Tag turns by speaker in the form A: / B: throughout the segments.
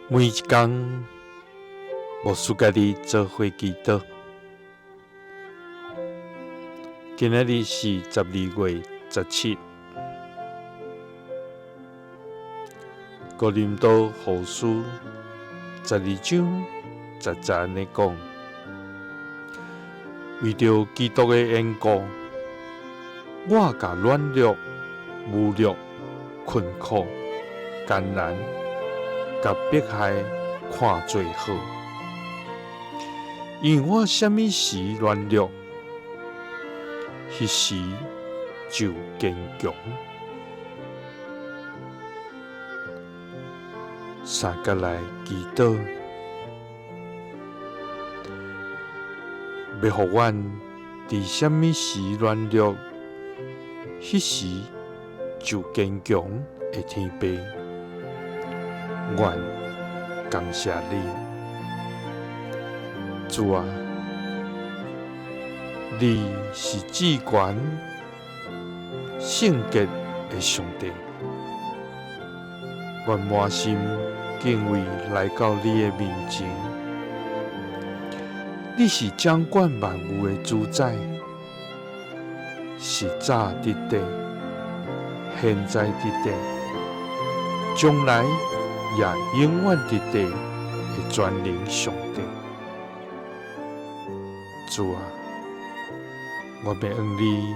A: 每一工，牧師佮你做伙祈禱。今仔日是12月17，哥林多後書12章10節按呢講：為著基督的緣故，我共軟弱、侮辱、困苦、艱難、共迫害看做好，因為我啥物時軟弱，彼時就堅強。三佮來祈禱，欲予阮佇啥物時軟弱，彼時就堅強的天父，阮感謝你，主啊，你是至懸聖潔的上帝，阮滿心敬畏來到你的面前，你是掌管萬有的主宰，是早佇地，現在佇地，將來也永遠佇地的全能上帝。主啊，我欲向你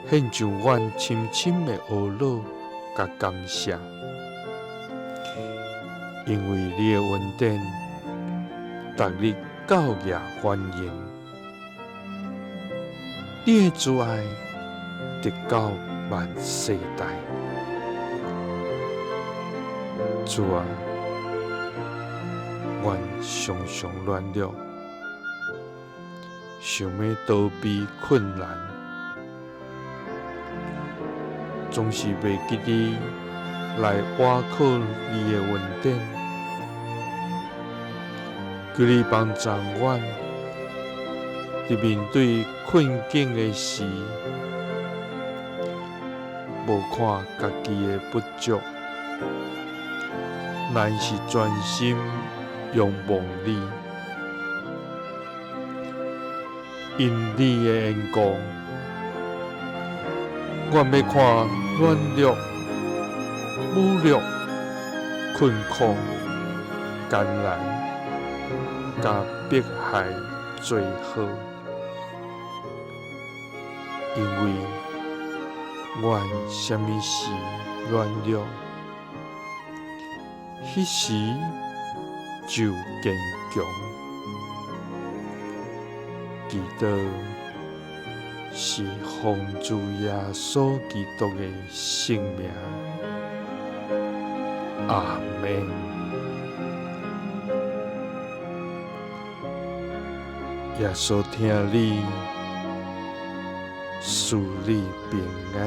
A: 獻上阮深深的懊惱佮感謝，因為你的恩典，逐日晝夜翻湧，你的慈愛直到萬世代。主啊，阮常常軟弱，想欲逃避困難，總是袂記得來倚靠你的恩典。求你幫助阮，佇面對困境的時，無看家己的不足，乃是專心仰望你，因你的緣故，阮欲看軟弱、侮辱、困苦、艱難、共迫害做好，因為阮啥物時軟弱，彼時就堅強。祈禱是奉主耶穌基督的聖名，阿們。耶穌疼你，賜你平安。